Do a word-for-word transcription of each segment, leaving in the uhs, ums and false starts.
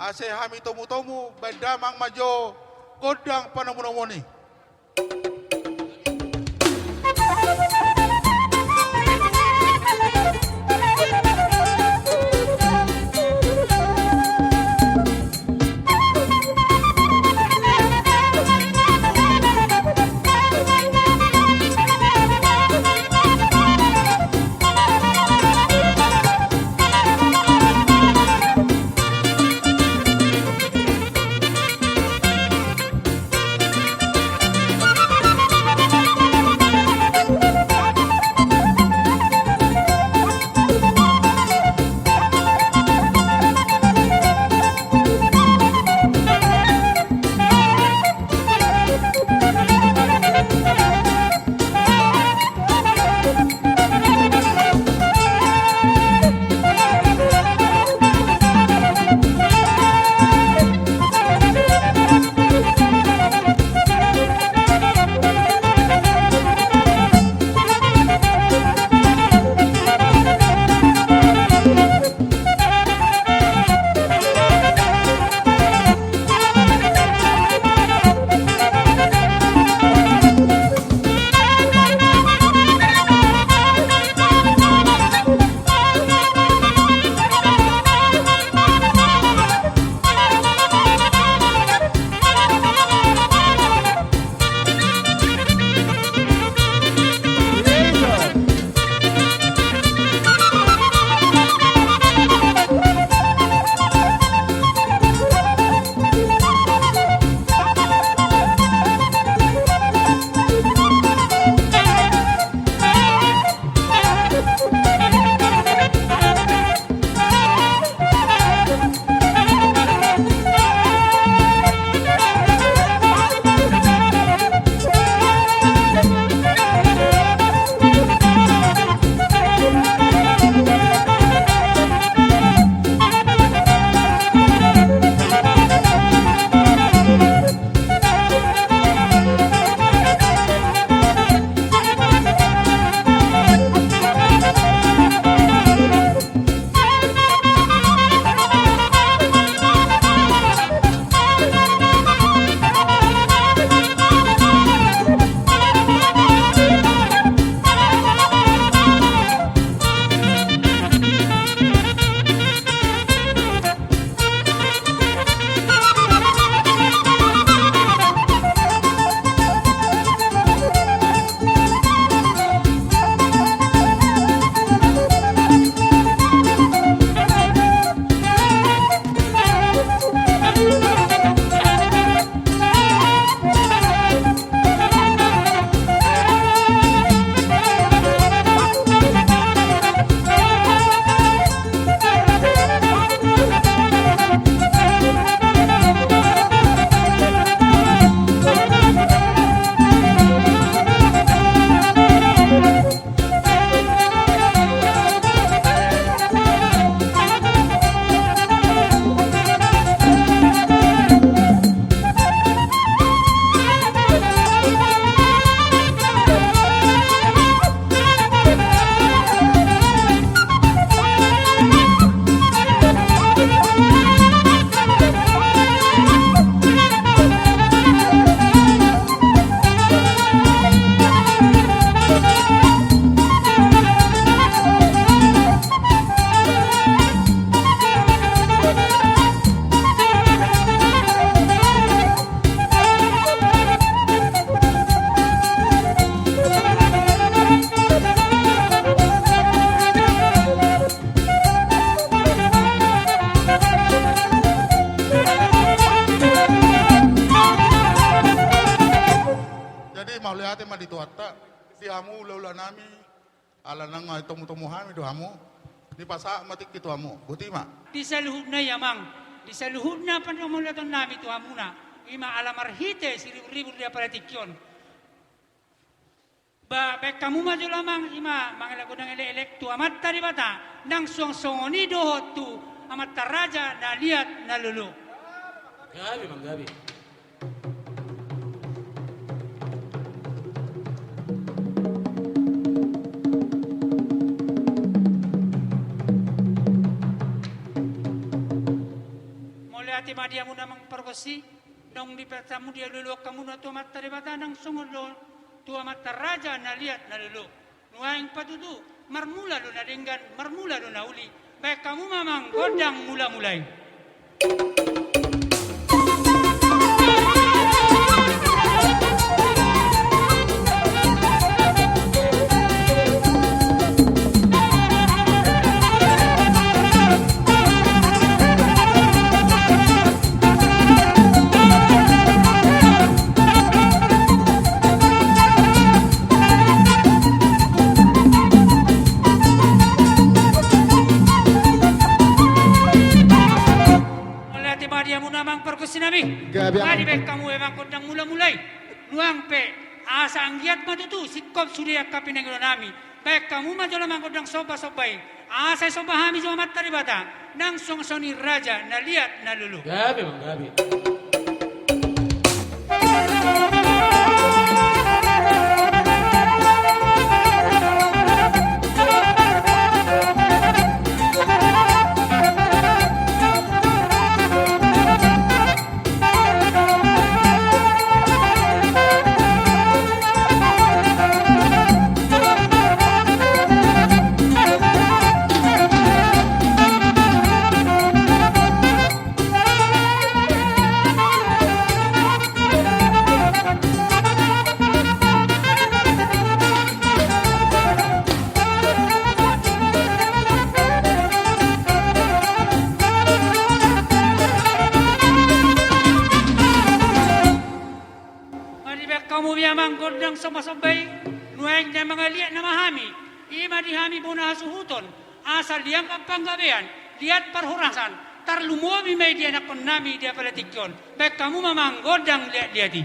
Ase hami tomutomu baen damang ma jo gondang panomunomuon i. Jadi mauliate ma di Tuhanta, di hamu hulahula nami, ala naung tomutomu hami do hamu, dipasahat ma tingki tu hamu, boti ma. Di saluhutna i amang, di saluhutna panumauliaton nami tu hamuna, i ma ala marhite siriburibu riap ala tingki on. Ba, baen hamu ma jolo amang, i ma mangelek gondang elek-elek tu Amanta Debata, nang suang songon i dohot tu amanta raja na liat na lolo. Gabe, manggabe. Mauliate. Ate ma di hamuna amang pargonsi, naung dipasahat hamu dialualuhon hamuna tu Amanta Debata nang songon do tu amanta raja na liat na lolo. Nuaeng pe tutu, marmula do na denggan, marmula do na uli. Baen hamu ma amang gondang mulamula i. Mauliate ma di hamuna amang pargonsi nami. Gabe. Nga dibaen hamu amang gondang mulamula i. Nuaeng pe, asa anggiat ma tutu singkop sude angka pinangido nami. Baen hamu ma jolo amang gondang sombasomba i. Asa disomba hami jo Amanta Debata nang songon i raja na liat na lolo. Gabe, amang, gabe. Nga dibaen hamu be amang gondang sombasomba i. Nuaeng na mangaliat nama hami, i ma di hami bona hasuhuton, asa liang panggabean, liat parhorasan, tarlumobi ma i di anakkon nami di apala tingki on. Baen hamu ma amang gondang liatliat i.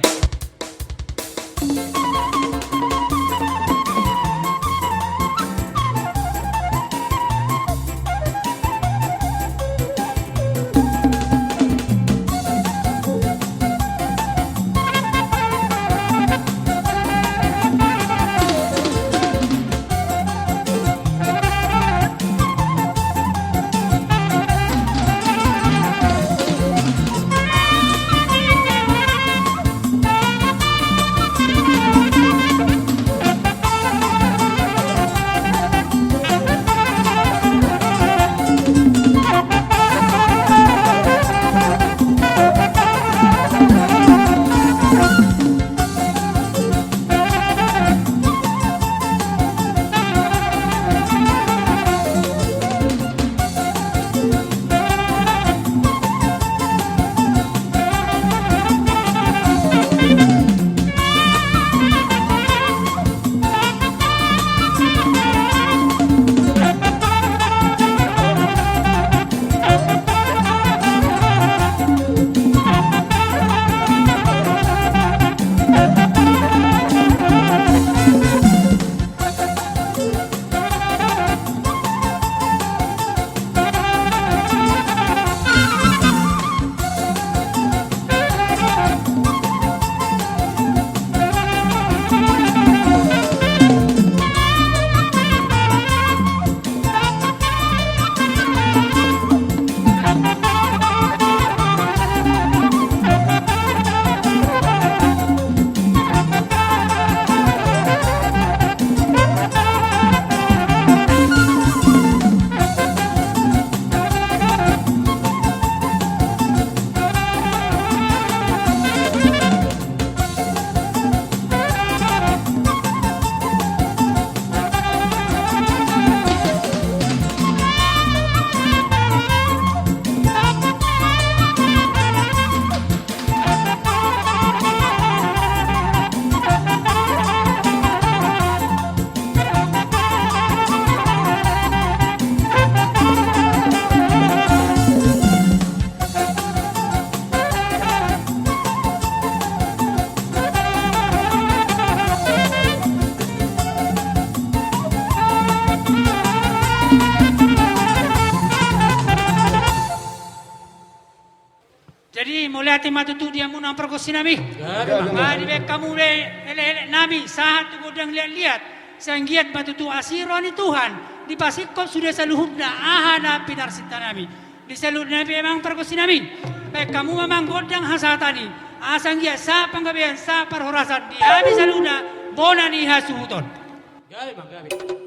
Jadi, mauliate ma tutu di hamuna pargonsi nami. Gabe, gabe. Nga dibaen hamu be elekelek nami sahat tu gondang liatliat. Sai anggiat ma tutu asi roha ni Tuhan dipasingkop sude saluhutna aha na pinarsinta nami. Di saluhutna pe amang pargonsi nami, Baen hamu ma amang gondang hasahatan i, asa anggiat sahat panggabean, sahat parhorasan di hami saluhutna bona ni hasuhuton. Gabe ma, gabe.